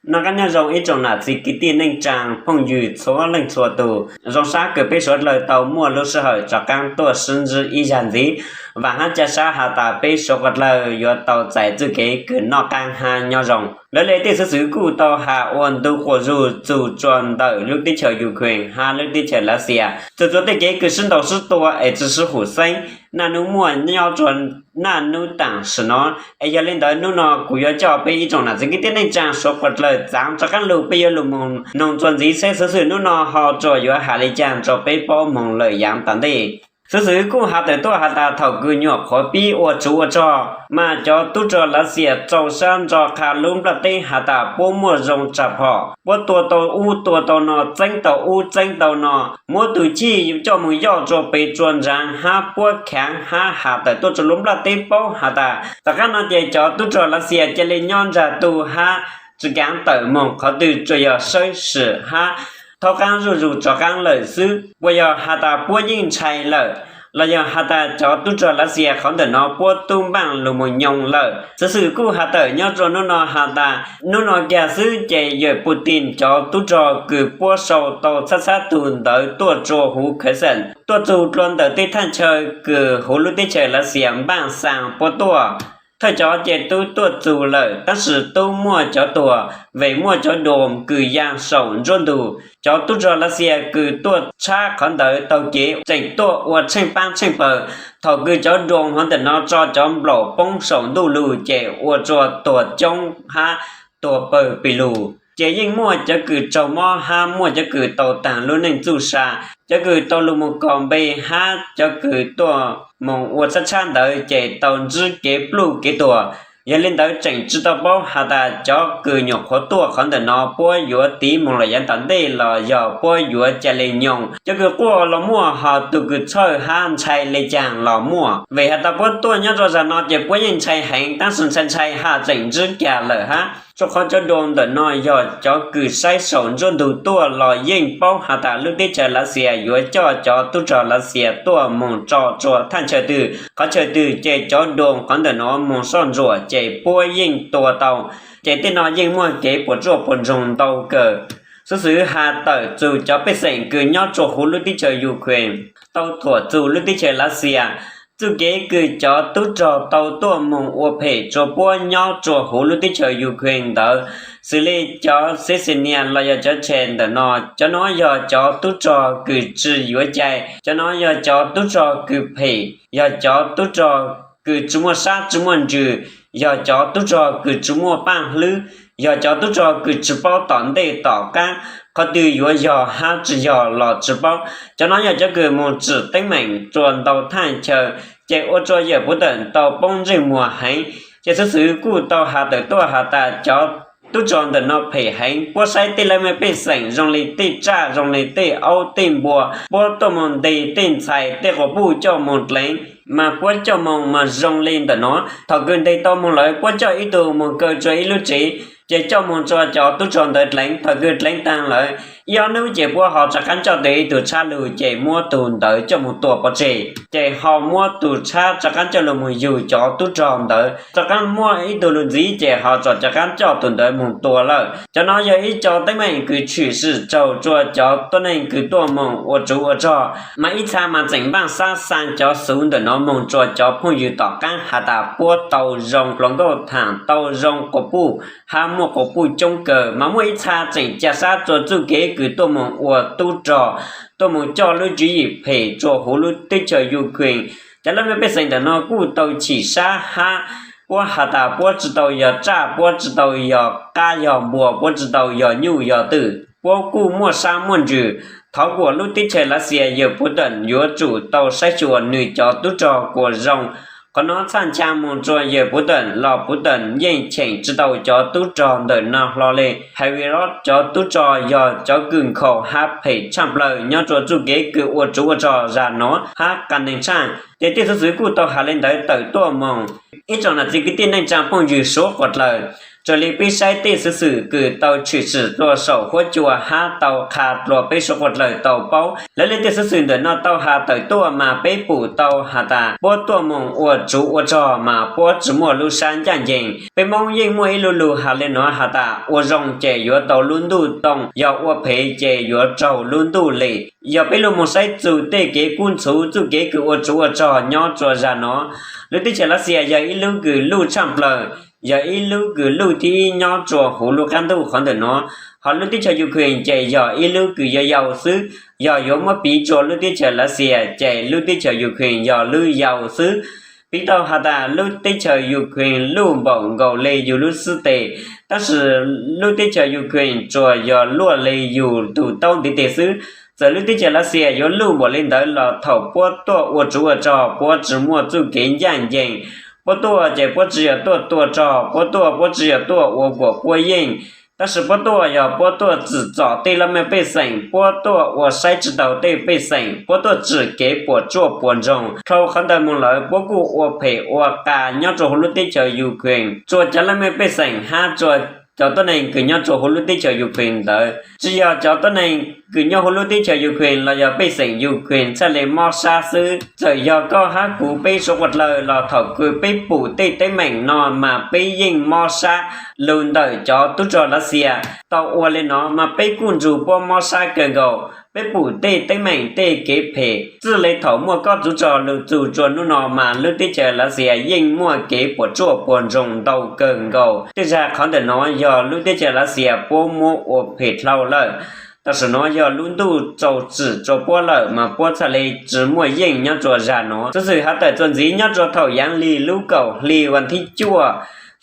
Noj qab nyob zoo ib tsoom nam txiv kwv tij neej tsaa phooj ywg txhua leej txhua tus, zoo sab kws peb suav dlawg tau muaj lub sij hawm rov qaab tuaj sib ntsib ib zag ntxiv. Vaam hab ca sab has tas peb suav dlawg yuav tau txais txuj kev kws noj qab hab nyob zoo. Lawv le tej xwv xwm kuj tau has ua ntu quas zug txug tsua ntawm lub teb chaws Ukraine hab lub teb chaws Lav Xias txug tsua tej kev kws sib ntaus sib tua es tsi sib hum xeeb naj nub muaj nyob tsua naj nub taam sim no. Es yog le ntawd nub no kuv yuav coj peb ib tsoom nam txiv kwv tij neej tsaa suav dlawg txaav rov qaab lug peb yuav lug moog noog tsua ntxiv seb xwv xwm nub no ho tsua yuav has le caag rua peb paub moog lawm yaav taam ntej. Xwv xwm kuj has tawm tuaj has tas thaum kws nyuam qhuav pib ua tsov ua rog mas cov tub rog Lav Xias rau sab nrug qha lub nplaj teb has tas puab muaj zoo tshaj phom, puab tua tau ub tua tau no, txeeb tau ub txeeb tau no, muab tug chij coj moog yoj tsua pes tsua ntsaa hab puab khaav hab has tawm tuaj tsua lub nplaj teb paub has tas tom qaab no ces cov tub rog Lav Xias ca le nyob nraag tug hab tsi kaav tawm moog qhov twg, tsuas yog sawb sim hab thaub qaab zuj zus rov qaab lawm xwb. Puas yog has tas puab yeej ntshai lawm, los yog has tas cov tub rog Lav Xias qhov ntawm no puab tub npaaj lug moog nyoo lawm? Xwv xwm kuj has tawm nyob tsua nub no has tas nub no kag xwb ces yawm Putin cov tub rog kws puab sau tau txhab txhab tug ntawd tuaj tsua huv Kherson, tuaj txug dlua ntawm tej thaaj chaw kws huv lub teb chaws Lav Xias npaaj xaa puab tuaj. Thawj cov ces tub tuaj txug lawm, tab sis tub muaj cov tuag, vim muaj cov drone kws yaa saum nruab ntug. Cov tub rog Lav Xias kws tuaj tshab qhov ntawd taug kev tseem tuaj ua tsheej paab tsheej pawg. Thaum kws cov drone hov ntawm no tso cov nplaum poob saum ntuj lug ces ua tsua tuag coob hab tuag pawg pes lug, ces yeej muaj cov kws raug mob hab muaj cov kws tau taag lub neej txuj sa. Cov kws tau lug moog kos npe hab cov kws tuaj moog ua txhab txhab ntawd ces tau ntsib kev pluj kev tuag. Yog le ntawd tseem tsi tau paub has tas cov kws nyuam qhuav tuaj qhov ntawm no puab yuav tiv moog lawm yaav taam ntej los yog puab yuav ca le nyoo. Cov kws quaj los muaj, ho tug kws txhawj hab ntshai le caag los muaj. Vim has tas puab tuaj nyob rua zag no ces puab yeej ntshai heev, tab sis ntshai ntshai hab tseem ntsib kag lawm hab. Rua qhov cov drone ntawm no yog cov kws saib saum nruab ntug tuaj los yeej paub has tas lub teb chaws Lav Xias yuav coj cov tub rog Lav Xias tuaj moog tso tsua thaaj chaw twg qhov chaw twg ces cov drone qhov ntawm no moog soj ntsuam ces puab yeej tua tau. Ces tej no yeej muaj kev puas tsuaj puas ntsoog ntau kawg. Xwv xwm has tawm txug cov pej xeem kws nyob tsua huv lub teb chaws Ukraine tau thuam txug lub teb chaws Lav Xias, txuj kev kws cov tub rog tau tuaj moog ua phem tsua puab nyob tsua huv lub teb chaws Ukraine ntawd, xws le cov Chechnya los yog cov Chechen ntawm no, cov no yog cov tub rog kws tsi yuav cai, cov no yog cov tub rog kws phem, yog cov tub rog kws tsi muaj sab tsi muaj ntsws, yog cov tub rog kws tsi muaj paaj hlwb, yog cov tub rog kws tsi paub tom ntej tom qaab, qhov twg yuav yog hab tsi yog los tsi paub. Cov no yog cov kws moog tsim teeb meem tsua ntau thaaj chaw, ces ua tsua yawm Puv Tawm tau poob ntsej muag heev. Ces xwv xwm kuj tau has tawm tuaj has tas cov tub rog ntawm no phem heev, puab saib tej lawv mej pej xeem zoo le tej tsaj, zoo le tej aub tej npua, puab tuaj moog nteg tej ntxhais tej quas puj coj moog dleev, mas puab coj moog mas zoo le ntawm no. Thaum kws nteg tau moog lawm puab coj ib tug moog kaw tsua ib lub tsev, ces coj moog tsua cov tub rog ntawd dleev. Thaum kws dleev taag lawm ib ob nub ces puab ho rov qaab coj tau ib tug tshab lug ces muab tug ntawd coj moog tua pov tseg, ces ho muab tug tshab rov qaab coj lug moog yug cov tub rog ntawd, rov qaab muab ib tug lug ntxiv ces ho rov qaab coj tug ntawd moog tua lawm. Cov no yog ib co teeb meem kws tshwm sim raug tsua cov tuab neeg kws tuaj moog ua tsov ua rog, mas ib txha mas tseem npaaj xab xaa cov xuv ntawm no moog tsua cov phooj ywg tom qaab has tas puab tau zoo hluas nkauj thaam, tau zoo quas puj hab muaj quas puj coob kawg. Mas muaj ib txha tseem ca sab tsua txuj kev kws tuaj moog ua tub rog, tuaj moog coj lub tswv yim phem tsua huv lub teb chaws Ukraine. Cov lawv mej pej xeem ntawm no kuj tau chim sab hab puab has tas puab tsi tau yog tsaj, puab tsi tau yog qab yog npua, puab tsi tau yog nyuj yog twm, puab kuj muaj sab muaj ntsws. Thov kuas lub teb chaws Lav Xias yawm Puv Tawm yuav tsum tau saib xyuas nwg cov tub rog kuas zoo. Qhov no txhaj ncha moog tsua yawm Puv Tawm los Puv Tawm yeej cheem tsi tau cov tub rog ntawm no hlo le. Hais vim los cov tub rog yog cov kws nkhaus hab phem tshaaj plawg nyob tsua txuj kev kws ua tsov ua rog zag no hab qas neeg tshaaj. Ces tej xwv xwm kuj tau has le ntawd tawm tuaj moog. Ib tsoom nam txiv kwv tij neej tsaa phooj ywg suav quas dlawg, Raws li peb saib tej xov xwm kws tau tshwm sim rua saum huab cua hab tau qha rua peb suav quas dlawg tau paub, lawv le tej xov xwm ntawm no tau has tawm tuaj mas peb pum tau has tas puab tuaj moog ua tsov ua rog mas puab tsi muaj lub sab ncaaj nceeg. Peb Moob yeej muaj ib lu lug has le nuav has tas ua zoo ces yuav tau lub ntuj too, yog ua phem ces yuav raug lub ntuj lim. Yog peb lug moog saib txug tej kev kub ntxhuv txuj kev kws ua tsov ua rog nyob rua zag nuav, lub teb chaws Lav Xias yog ib lub kws luj tshaaj plawg, yog ib lub kws luj thib ib nyob rua huv lub qaab ntuj qhov ntawm nuav. Hos lub teb chaws Ukraine ces yog ib lub kws yau yau xwb. Yog yuav muab piv rua lub teb chaws Lav Xias ces lub teb chaws Ukraine yog lub yau xwb. Piv tau has tas lub teb chaws Ukraine luj npaum nkaus le yug lub xib tes, tab sis lub teb chaws Ukraine tsuas yog luaj le yug tug taub ntiv tes xwb. Txawm lub teb chaws Lav Xias yuav luj npaum le ntawd los thaum puab tuaj ua tsov ua rog puab tsi muaj txuj kev ncaaj nceeg. Puab tuaj ces puab tsi yog tuaj tua rog, puab tuaj puab tsi yog tuaj ua kuas puab yeej, tab sis puab tuaj yog puab tuaj tsim txom tej laj mej pej xeem, puab tuaj ua saib tsi taug tej pej xeem, puab tuaj tsim kev puas tsuaj puas ntsoog. Dhau qhov ntawd moog lawm puab kuj ua phem ua qa nyob rua huv lub teb chaws Ukraine rua cov laj mej pej xeem hab rua cov tuab neeg kws nyob rua huv lub teb chaws Ukraine ntawd. Tsi yog cov tuab neeg kws nyob huv lub teb chaws Ukraine los yog pej xeem Ukraine txhaj le mob sab xwb, txawm yog koj hab kuv peb suav quas dlawg los thaum kws peb pum tej teeb meem no mas peb yeej mob sab. Lug ntawm cov tub rog Lav Xias tau ua le no mas peb kuj nrug puab mob sab kawg nkaus. Peb pum tej teeb meem tej kev phem txij le thaum muaj kob txug rog lug txug rua nub no mas lub teb chaws Lav Xias yeej muaj kev puas tsuaj puas ntsoog ntau kawg nkaus. Tej zag qhov ntawm no yog lub teb chaws Lav Xias puab muab ua phem dhau lawm. Tam sim no yog lub ntuj tau tsim rua puab lawm mas puab txhaj le tsi muaj yeej nyob rua zag no. Xuv xwm has tawm txuas ntxiv nyob rua thaum yaav li lub kaum hli vas thib cuaj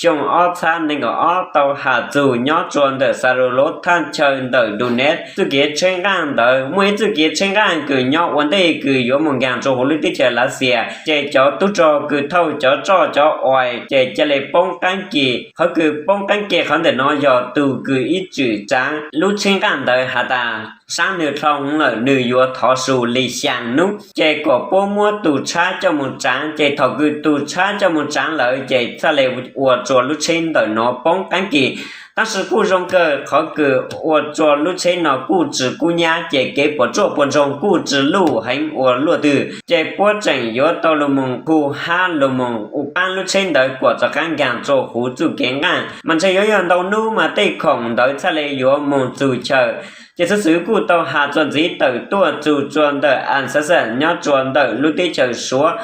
xyoo ob txhab nees nkaum ob tau has txug nyob rua ntawm Xas Lus Lov thaj chaw ntawm Donetsk txuj kev tsheeb nqaaj ntawd muaj ib txuj kev tsheeb nqaaj kws nyob ua ntej kws yuav moog nkaag rua huv lub teb chaws Lav Xias, ces cov tub rog kws thauj cov roj cov uas ces ca le poob qaab kis. Qhov kws poob qaab kis qhov ntawm no yog tug kws ib txwm tsaav lub tsheeb nqaaj ntawd has tas saab nwg dhau lawm nwg yuav thov su li xyaa nub, ces kom puab muab tug tshab coj moog tsaav, ces thaum kws tug tshab coj moog tsaav lawm ces txhaj le ua rua lub tsheb ntawm no poob qaab kis. Tab sis kuj zoo kawg qhov kws ua rua lub tsheb no kuj tsi kub nyab ces kev puas tsuaj puas ntsoog kuj tsi luj heev ua luaj twg, ces puab tseem yuav tau lug moog khu hab lug moog ua paab lub tsheb ntawd kuas rov qaab nkaag rua huv txuj kev nqaaj. Mas ntshe yuav yog ntau nub mas tej khoom ntawd txhaj le yuav moog txug chaw. Ces xuv xwm kuj tau has txuas ntxiv tawm tuaj txug rua ntawm Ansasan nyob rua ntawm lub teb chaws Suav,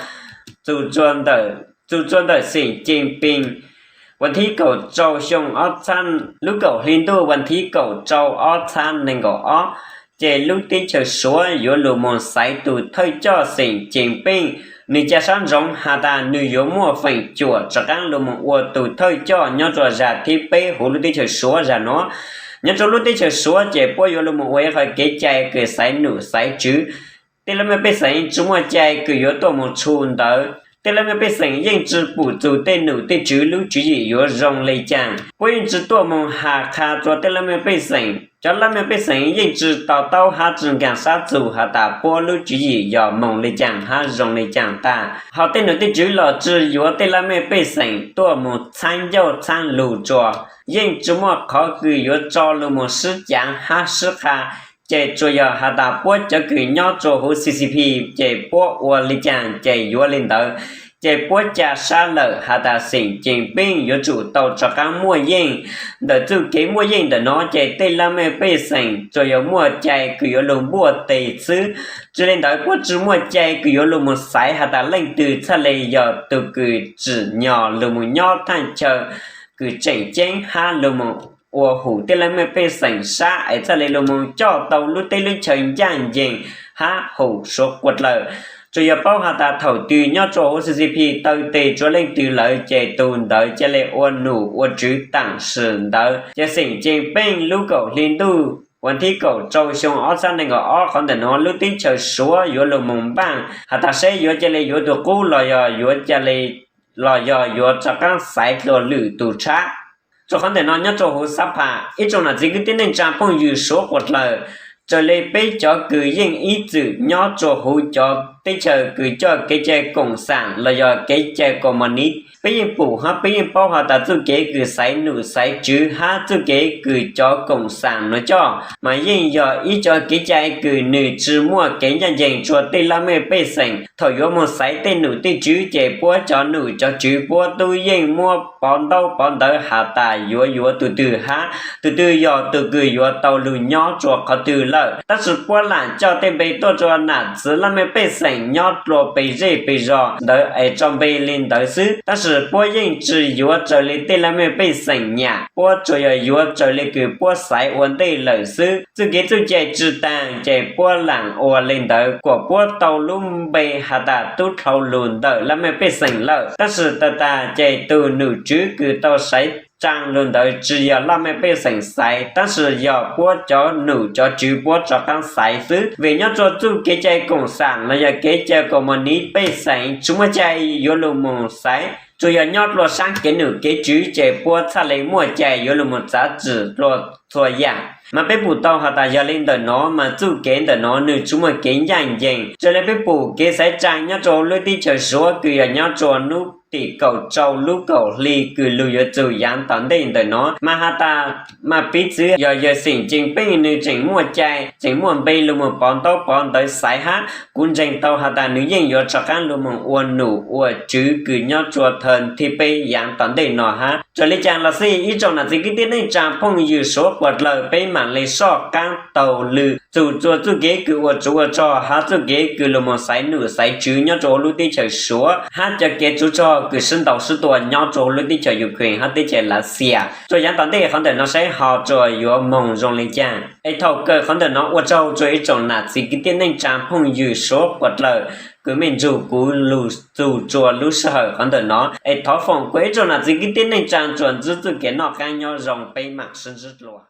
txug rua ntawm, txug rua ntawm xeem Cees Pees. Vas thib kaum rau xyoo ob txhab, lub kaum hli ntuj vas thib kaum rau ob txhab nees nkaum ob, ces lub teb chaws Suav yuav lug moog xaiv tug thawj coj xeem Cees Pees. Nwg ca sab ntsoov has tas nwg yuav muaj feem cuam rov qaab lug moog ua tug thawj coj nyob rua zag thib peb huv lub teb chaws Suav zag nuav. Nyob rua lub teb chaws Suav ces puab yuav lug moog ua ib qhov kev cai kws xaiv num xaiv tswv. Tej laj mej pej xeem tsi muaj cai kws yuav tuaj moog tshu ntawd. Tej laj mej pej xeem yeej tsi pum txug tej num tej tswv lub tswv yim yuav zoo le caag. Puab yeej tsi tuaj moog has qha rua tej laj mej pej xeem. Cov laj mej pej xeem yeej tsi to taub hab tsi nkaag sab txug has tas puab lub tswv yim yog moog le caag hab zoo le caag tag. Hos tej num tej tswv los tsi yuav tej laj mej pej xeem tuaj moog txhaab ncauj txhaab lug rua. Yeej tsi muaj qhov kws yuav tso lug moog sib caav hab sib qha. Ces tsuas yog has tas puab cov kws nyob rua huv C C P, ces puab ua le caag ces yuav le ntawd. Ces puab ca sab lawm has tas xeem Cees Pees yuav tsum tau rov qaab muaj yeej. Ntawm txuj kev muaj yeej ntawm no ces tej laj mej pej xeem tsuas yuav muaj cai kws yuav lug npuaj teg xwb. Tsi le ntawd puab tsi muaj cai kws yuav lug moog xaiv has tas leej twg txhaj le yog tug kws tsim nyog lug moog nyob thaaj chaw kws tseem ceeb hab lug moog ua hum tej laj mej pej xeem sab es txhaj le lug moog coj tau lub teb lub chaw ncaaj nceeg hab hum suav quas dlawg. Tsuas yog paub has tas thaum twg nyob rua huv C C P taw teg rua leej twg lawm ces tug ntawd ca le ua num ua tswv taam sim ntawd. Ces xeem Cees Pees lub kaum hli ntuj vas thib kaum rau xyoo ob txhab nees nkaum ob qhov ntawm nuav lub teb chaws Suav yuav lug moog npaaj has tas seb yuav ca le yuav tug qub los yog yuav ca le, los yog yuav rov qaab xaiv dlua lwm tug tshab. Rua qhov ntawm no nyob rua huv xab pham ib tsoom nam txiv kwv tij neej tsaa phooj ywg suav quas dlawg, raws le peb cov kws yeej ib txwm nyob rua huv cov teb chaws kws coj kev cai koom xaam los yog kev cai koos moos niv Peb yeej pum hab peb yeej paub has tas txuj kev kws xaiv num xaiv tswv hab txuj kev kws cov koom xam nuav coj mas yeej yog ib co kev cai kws nwg tsi muaj kev ncaj nceeg tsua tej laj mej pej xeem. Thaum yuav moog xaiv tej num tej tswv ces puab cov num cov tswv puab tub yeej muab pov ntaub pov ntawv has tas yuav yuav tug twg hab tug twg yog tug kws yuav tau lug nyob tsua qhov twg lawm. Tab sis puab lam coj tej npe tuaj tsua nam txwv laj mej pej xeem nyob dlua peg zej peg zog ntawd es tso npe le ntawd xwb, tab sis puab yeej tsi yuav raws le tej laj mej pej xeem nyam, puab tsuas yog yuav raws le kws puab xaiv ua ntej lawm xwb. Txuj kev txuj cai tsi taag ces puab lam ua le ntawd kuas puab tau lub npe has tas tub dlhau lug ntawm laj mej pej xeem lawm. Tab sis tag tag ces tug num tswv kws tau saiv tsaa lug ntawd tsi yog laj mej pej xeem xaiv, tab sis yog puab cov num cov tswv puab rov qaab xaiv xwb. Vim nyob tsua txuj kev cai koom xam los yog kev cai koos moos niv pej xeem tsi muaj cai yuav lug moog xaiv, tsuas yog nyob dlua saab kev num kev tswv ces puab txhaj le muaj cai yuav lug moog txav txim dlua txhua yaam. Mas peb pum tau has tas yog le ntawm no mas txuj kev ntawm no nwg tsi muaj kev ncaj nceeg. Raws le peb pum kev xaiv tsaa nyob tsua lub teb chaws Suav kws yog nyob tsua nub tim kaum rau lub kaum hli kws lug yuav txug yaav tom ntej ntawm no mas has tas mas piv txwv yog yawg xeem Ceeb Peej nwg tseem muaj cai tseem muaj npe lug moog pov ntaub pov ntawv xaiv hab kuv ntseeg tau has tas nwg yeej yuav rov qaab lug moog ua num ua tswv kws nyob tsua thawj thib peb yaav tom ntej no hab. Txawm le caag los xij ib tsoom nam txiv kwv tij neej tsaa phooj ywg suav puas dlawg peb maam le soj qaab taug lw txug tsua txuj kev kws ua tsov ua rog hab txuj kev kws lug moog xaiv num xaiv tswv nyob tsua lub teb chaws Suav hab cov kev tsov rog kws sib ntaus sib tua nyob tsua lub teb chaws Ukraine hab teb chaws Lav Xias. Tsuas yaav tom ntej qhov ntawm no saib ho tsuas yuav moog zoo le caag. Es thaum kawg qhov ntawm no ua tsaug tsua ib tsoom nam txiv kwv tij neej tsaa phooj ywg suav puas dlawg kws mej nrug kuv lug txug tsua lub sij hawm qhov ntawm no. Es thov foom kuas ib tsoom nam txiv kwv tij neej tsaa tsuas ntsib txuj kev noj qaab nyob zoo peb maam sib ntsib dlua.